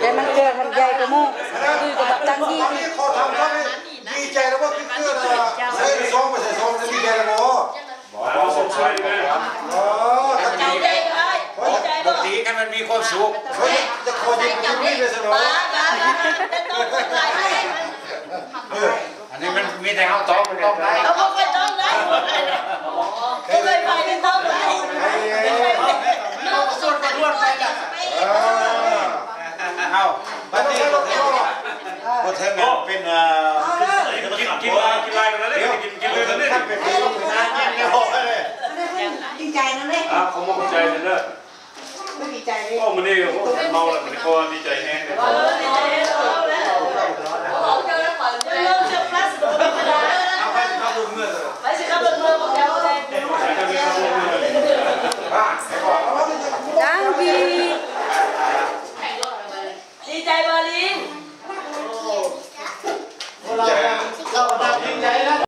ແຕ່ມັນເກີດມັນໃຫຍ່ກວ່າໝູ່ ຄືກັບບັກຕັງດີ ດີໃຈແລ້ວບໍ່? ຄື ຄື ໃສ່ຊອງ ໄປໃສ່ຊອງ ດີໃຈແລ້ວບໍ່? ບໍ່ ບໍ່ສົມຊ່ວຍເລີຍ. ເອີ ດີໃຈບໍ່? ດີໃຈບໍ່? ດີ ຄັນມັນມີຄວາມສຸກ. ເອີ ຢາກຂໍຢືມ ຢືມເງິນເລີຍຊັ້ນເນາະ. ເອີ ອັນນີ້ມັນມີແຕ່ເຮົາຕ້ອງ ມັນຕ້ອງໄດ້. ເຮົາບໍ່ຄ່ອຍຕ້ອງໄດ້. ບໍ່ເຄີຍໄປເປັນຕ້ອງໄດ້. ເຮົາກໍຊວນກັນລວດໄປລະ. ເອີ ເອົາ ບັດນີ້ບໍ່ເຖິງເປັນ ກິນ ກິນລາຍ ກິນລາຍກັນເລີຍ. ກິນ ກິນເລີຍເລີຍ. ດີໃຈນຳເດ້. ອ່າ ຂອບໃຈເດີ. ດີໃຈເດ້. ໂອ້ ມື້ນີ້ ໂອ້ ເມົາແລ້ວ ມື້ນີ້ ເພາະວ່າດີໃຈແຮງເດ້. ເອົາ ໃຜຊິຂັບລົດເມືອ? ໃຜຊິຂັບລົດເມືອ? ດັງດີ. ດີໃຈບໍ່ ລິງ? ດີໃຈ.